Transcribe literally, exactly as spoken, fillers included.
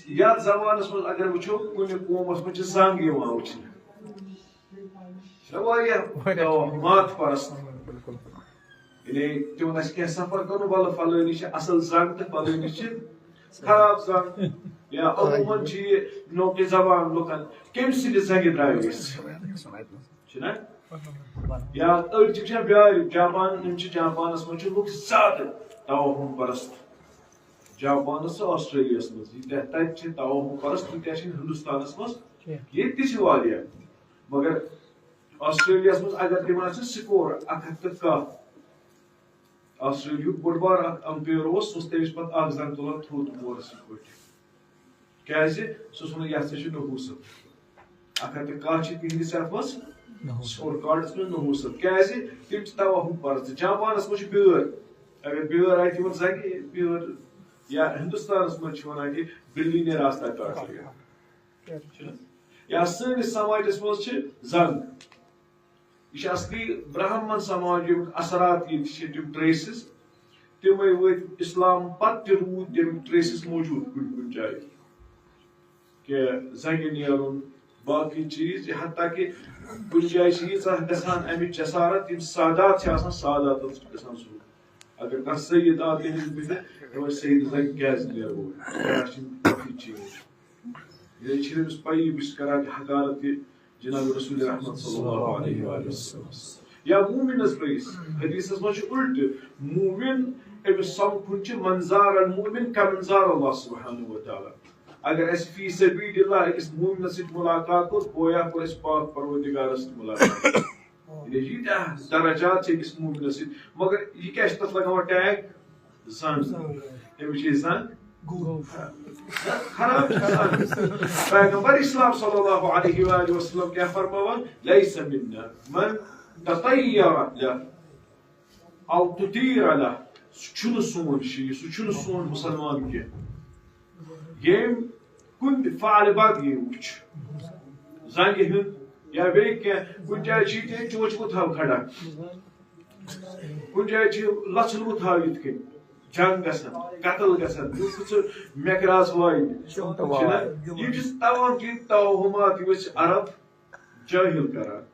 یتھ زمانس منٛز اگر وٕچھو، کُنہِ قومس منٛز چھِ زنگ یِوان وٕچھنہٕ۔ چھِنہ واریاہ توہمات پرست۔ یعنی تِمن آسہِ کینٛہہ سفر کرُن، ولہٕ فلٲنی چھِ اصل زنگ تہٕ فلٲنی چھِ خراب زنگ۔ یا عموماً چھِ یہِ نوقِ زبان لُکن، کٔمۍ سٕنٛدِ زنگہِ درٛایہِ أسۍ؟ چھِنہ؟ یا أڑۍ چھِ وٕچھان بیٛارِ، جاپان، یِم چھِ جاپانس منٛز چھِ لُکھ زیادٕ توہم پرست۔ جاپانس تہٕ آسٹریلیاہس منٛز ییٖتیٛاہ تتہِ چھِ توہم پرست، تیٖتیٛاہ چھِنہٕ ہندوستانس منٛز۔ کینٛہہ۔ ییٚتہِ تہِ چھِ واریاہ، مگر آسٹریلیاہس منٛز اگر تِم آسن سکور اکھ ہتھ تہٕ کاہ، آسٹریلیاہُک بوٚڑ بار اکھ امپیر اوس، سُہ اوس تٔمِس پتہٕ اکھ زنگ تُلان تھوٚد مورس یِتھ پٲٹھۍ۔ کیازِ؟ سُہ اوس ونان، یتھ سا چھُ نحوست۔ اکھ ہتھ تہٕ کاہ چھِ تِہنٛدِس یتھ منٛز نحوست۔ سکور کارڈس منٛز نحوست۔ کیازِ؟ تِم چھِ توہم پرست۔ جاپانس منٛز چھِ بیٲر۔ اگر بیٲر آیہِ تِمن زنگہِ، بیٲر، یا ہندوستانس منٛز چھِ ونان کہِ بلی نے راستہ کاٹ لیا۔ چھُنہ؟ یا سٲنِس سماجس منٛز چھِ زنگ۔ یہِ چھِ اصلی برہمن سماج، ییٚمیُک اثرات ییٚتہِ چھِ، تِم ٹریسز، تِمے وٲتۍ اسلام پتہٕ تہِ روٗدۍ تَمِکۍ ٹریسز موجود کُنہِ کُنہِ جایہِ۔ کہِ زنگہِ نیرُن، باقٕے چیٖز، یہِ حتیٰ کہِ کُنہِ جایہِ چھِ ییٖژاہ گژھان اَمِچ جسارت، یِم سادات چھِ آسان، ساداتن سۭتۍ گژھان ظلم۔ اگر کانٛہہ سید آو تٔمِس بٕتھِ، دَپان، سید زنگہِ کیٛازِ نیرو؟ کیٛاہ چھِ یِم باقٕے چیٖز؟ یہِ چھِ أمِس پَیی، بہٕ چھُس کران حقارت یہِ جناب رسول رحمت صلی اللہ علیہ وآلہ وسلم۔ یا مومنس پٔرِس، حدیثس منٛز چھُ الٹہٕ۔ مومن، أمِس سمکھُن چھُ منظار المومن کمنظار اللہ سبحانہ و تعالیٰ۔ اگر اَسہِ فی سبیل اللہ أکِس مومنس سۭتۍ ملاقات کوٚر، گویا کوٚر اَسہِ پاک پروردگارس سۭتۍ ملاقات۔ یعنی ییٖتیٛاہ درجات چھِ أکِس مومنس سۭتۍ، مگر یہِ کیٛاہ چھِ تَتھ لگاوان ٹیگ؟ زنگ۔ أمِس چھِ یہِ زنگ گوٚو۔ خراب چھِ زنگ۔ پیغمبر اسلام صلی اللہ علیہ وآلہ وسلم کیٛاہ فرماوان؟ لیس منا من تطیر له او تطیر له۔ سُہ چھُنہٕ سون شیٖعہ، سُہ چھُنہٕ سون مُسلمان کینٛہہ۔ ییٚمۍ کُنہِ تہِ فعل بد ییٚمۍ وٕچھ، زنگہِ ہُنٛد یا بیٚیہِ کینٛہہ، کُنہِ جایہِ چھِ ییٚتہِ چوچہٕ وُتھاو کھڑا، کُنہِ جایہِ چھِ لژھُل وُتھاو یِتھ کٔنۍ، جنگ گژھان، قتل گژھان، یُس سُہ مقراض وایہِ، چھِنہ؟ یِم چھِ تمام چیٖز توہمات، یِم أسۍ عرب جٲہِل کران۔